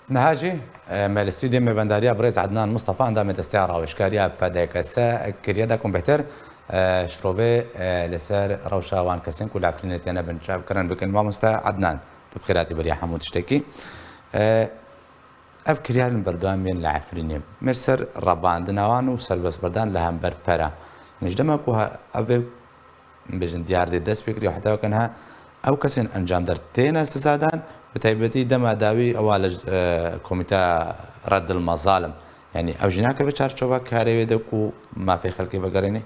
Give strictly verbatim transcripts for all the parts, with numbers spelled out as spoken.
Niha jî, e, me li stûdyoyê mêvendariya birêz Ednan Mustafa, endamê Desteya Rawêjkariya P D K S kiriye. Dekum bêhtir, e, şirovê, e, li ser rewşa wan kesên ku li Efrînê têne binçavkirin bikin. Mamoste Ednan, tu bi xêr hatî beriya hemû tiştekî. E, ev kiryarên berdewam yên li Efrînê. Me ser rebandina wan û serbestbirdan li hember pera. Ji dema ku ha-, ev ê bêjin diyar dê dest pê kiriye, heta weke niha ew kesên encamdar têne sizadan, bi taybetî dema dawî ewa li, e, Komîteya Reddil Mezalim. Yanî ew jî nakeve çarçoveya karê wê de ku mafê xelkê vegerîne?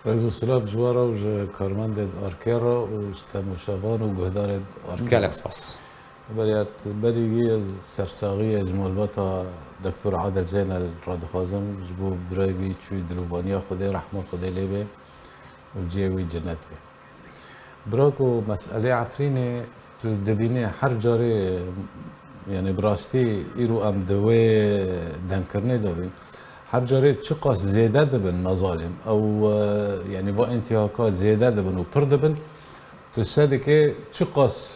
Rêz û silav ji we re û ji karmendên Arkê re û ji temaşevan û guhdarên Arkê re. Gelek spas. Berî, berî wî ez sersaxiyê ji malbata Doktor Adil Zeynel re dixwazim, ji bo birayê wî çûyî dilovaniya Xwedê, rehma Xwedê lê be û cihê wî cennet be. Birako, meselê Efrînê tu dibînî her carê, yanî bi rastî îro em di wê dengkirinê de bin. Her carê çiqas zêde dibin mezalim, ew, e, yanî va întîhaka zêde dibin û pir dibin. Tu sedikê çiqas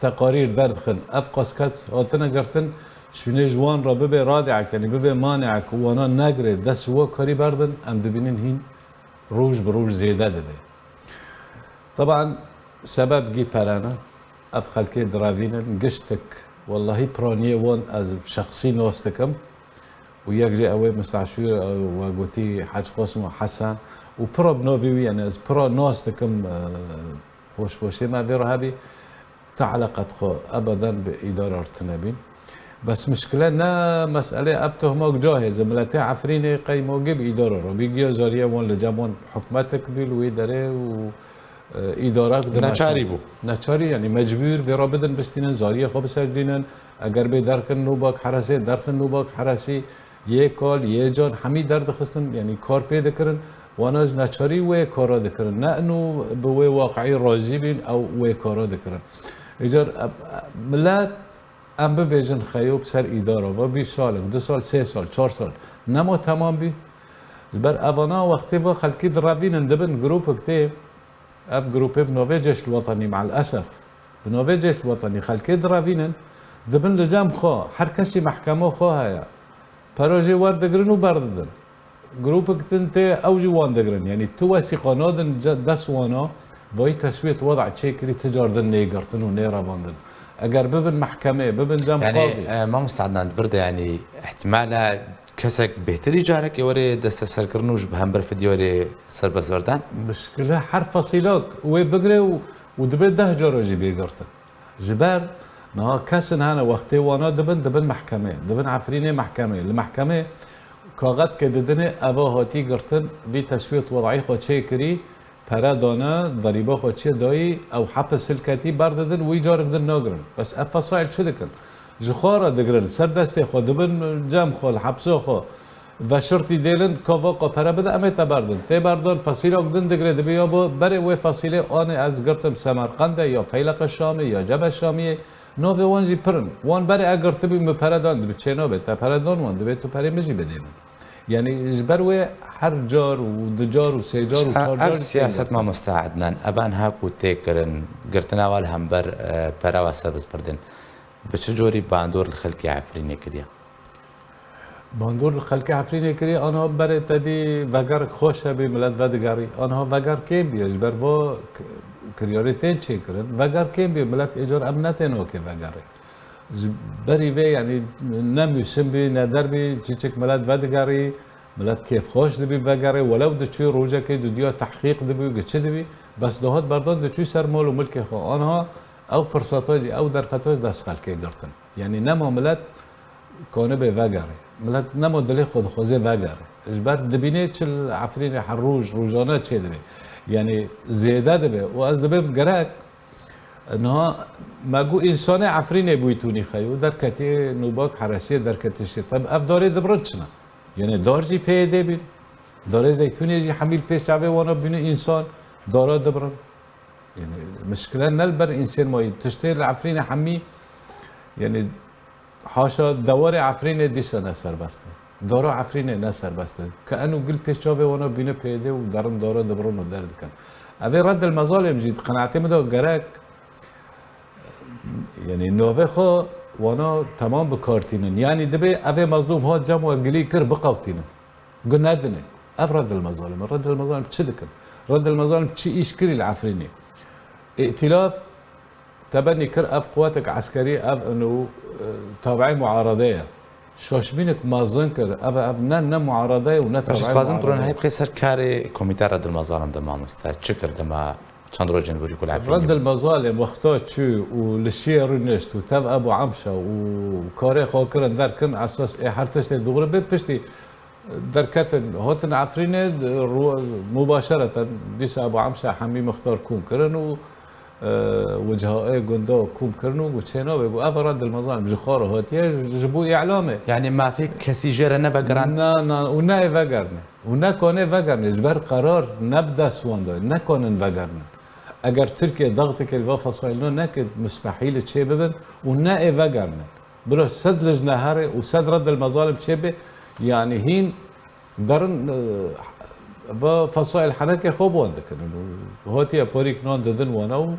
teqarîr derdixin, ev qas kes hatine girtin, şûnê ji wan re bibe radeyek, yanî bibe maneyek û wana negirê, dest ji we karî berdin, em dibînin hîn roj bi roj zêde dibe. Teban sebeb gî pere ne, ev xelkê direvînin, giştik, wellahî piraniyê wan ez şexsî nas dikim û yek jê ew ê Misteşûr, e, we gotî Hec Qasim û Hesen û pira bi navê wî, yanî ez pira nas dikim, e, xweşbaşê me vê re hebî. Te eleqet xwe ebeden bi îdara re tine bîn. Bes mişkile ne meselê ev tohmak cahê, ji miletê Efrînê qey mogê bi îdara re bî, giya zariye wan li cem wan hikûmetek bî li wê derê û, e, îdarak di Neçarî meşe- bû. Neçarî, yanî mecbûr vê re bidin bistînin, zariyê xwe biseclînin. Eger bê derxin nobak heresê, derxin nobak heresî. Yê kal, yê can hemî derdixistin, yanî kar pê dikirin, wana ji neçarî wê kara dikirin. Ne ino bi wê waqiî razî bîn, ew wê kara dikirin. Îcar, e, e, milet, em bibêjin xeyo bi ser îdara ve bîst salek, du sal, sê sal, çar sal, nema temam bî. Ji ber evana wextê ve xelkî direvînin, dibin grûpek tê, ev grûpê bi navê Cêşt Wetenî, me'el esef, bi navê Cêşt Wetenî xelkê direvînin, dibin li cem xwe, her kesî mehkema xwe heye. Pera jê werdigrin û berdidin. Grûpek din tê, ew jî wan digirin. Yanî tu wesîqa nadin ce-, dest wana, vayî teswiyet weda çêkirî, ti car din nêgirtin û nêrevandin. Eger bibin mehkemê, bibin cem Yanî, qadî. e, mamoste Adnan, di vir de, yanî, ihtimala kesek bêhtirî carekê were desteserkirin û ji bi hember fidye were serbestberdan? Mişkile her fesîlak wê bigire û, û dibe deh cara jî bê girtin. Ji ber niha kesin hene wextê wana dibin, dibin mehkemê, dibin Efrînê mehkemê. Li mehkemê kaxetkê didinê, eva hatî girtin, vî teswiyet wedayî xwe çêkirî, pere dane, derîba xwe çê dayî, ew hepis hilketî berdidin, wî carek din nagirin. Bes ev fesaîl çi dikin? Ji xwe re digirin, ser destê xwe dibin, cem xwe, li hepsa xwe veşirtî dêlin, ka vaqa pere bide, em ê te berdin. Tê berdan, fesîlak din digire, dibê ya bo berê wê fesîlê anê ez girtim Semerqendê, ya Feyleqe Şamê, ya Cebe Şamiyê. Navê wan jî pir in. Wan berê e girtibî min pere dan, dibi çê nabe, te pere dan wan, divê tu perê min jî bidê min. Yanî ji ber wê her car û du car û sê car û çar car Ev jî siyaset tê girtin. Mamoste Ednan, ev anha ku tê kirin, girtina wan li hember, e, pera wa serbestberdin, bi çi corî bandor li xelkê Efrînê kiriye? Bandor li xelkê Efrînê kiriye, anha berê te dî vegerek xweş hebî, milet vedigerî. Anha veger kêm bûye, ji ber va k-, kiryarê tên çêkirin. Veger kêm bûye, milet êcar em netên okê vegerê. Ji berî vê, yanî ne mûsim bî, ne der bî, çiçik milet vedigerî, milet kêfxweş dibî vegerê, welew diçû rojekê dudiya tehqîq dibû, giçi dibî, bes dihat berdan diçû ser mal û milkê xwe. Anha ew firseta jî, ew derfeta jî dest xelkê girtin. Yanî nema milet kanibê vegerê. Milet nema dilê xwe dixwaze vegerê. Ji ber dibînê çi li Efrînê her roj, rojane çêdibe. Yanî zêde dibe. Û ez dibêm gerek niha me got însanê Efrînê bûyî tûnî xeyo, derketî nûbak heresiyê derketî şê. Tabi ev darê dibirin çi ne? Yanî dar jî P Y D bîn. Darê zeytûnê jî hemî li pêş çavê wana bîne însan, dara dibirin. Yanî mişkile ne li ber însên mayî. Tiştê li Efrînê hemî, yanî haşa dewarê Efrînê dîsa ne serbest e. Dara Efrînê ne serbest e. Ke eno gil pêş çavê wana bîne P Y D û derin dara dibirin û derdikin. Evê Reddil Mezalêm jî di qenaetê min de gerek, yanî navê xwe wana temam bikartînin. Yanî dibê evê mezlûm hat cem we gilî kir biqewtînin. Gu nedinê. Ev Reddil Mezalim e. Reddil Mezalim çi dikin? Reddil Mezalim çi îş kirî li Efrînê? Îtilaf tebenî kir ev quwetek eskerî ev û, e, tabi'ê muarade ye. Şaşmînek mezin kir. Ev, ev ne, ne muarade ye û ne tabi'ê muarade ye. Baş, ez dixwazim tu ron heyb qê ser karê Komîteya Reddil Mezalim de mamoste. Çi kir dema çend rojên borî ku li Efrînê bû? Reddil Mezalim wexta çû û li şiyê rûnişt û tev Ebu Emşa û karê xwe kirin derkin, esas ê her tiştê dûr bê piştî derketin, hatin Efrînê, ru-, mubaşereten dîsa Ebu Emşa hemî mixtar kom kirin û, e, wicihayê gunda kom kirin û got çênavê got ev Reddil Mezalim ji xwe re hatiye, ji, ji bo îlamê. Yanî mafê kesî jê re nevegeran? Na, na, û ne ê vegerine. Û ne kanê vegerine. Ji ber qerar ne bi dest wan de. Ne kanin vegerinin. Eger Tirkiye dexteke li va fesaîlno neke, mustehîl e çê bibin û ne ê vegerinin. Bira sed lijne here û sed Reddil Mezalim çêbe, yanî hîn derin, e, va fesail henekê xwe bi wan dikin. Û hatiye parîk nan didin wana û,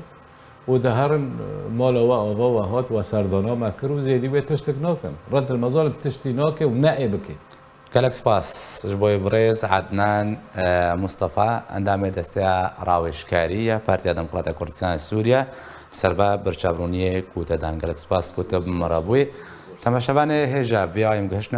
û diherin, e, mala we ava we hat we serdana me kir û zêdî wê tiştek nakin. Reddil Mezalim tiştî nake û ne ê bike. Gelek spas ji bo birêz Ednan, e, Mustafa, endamê Desteya Rawêjkarî ya Partiya Demokrata Kurdistan Sûriye, ser va birçavroniyê ku te dan. Gelek spas ku te bi me re bûyî. Temaşevanê hêja V I M gihiştin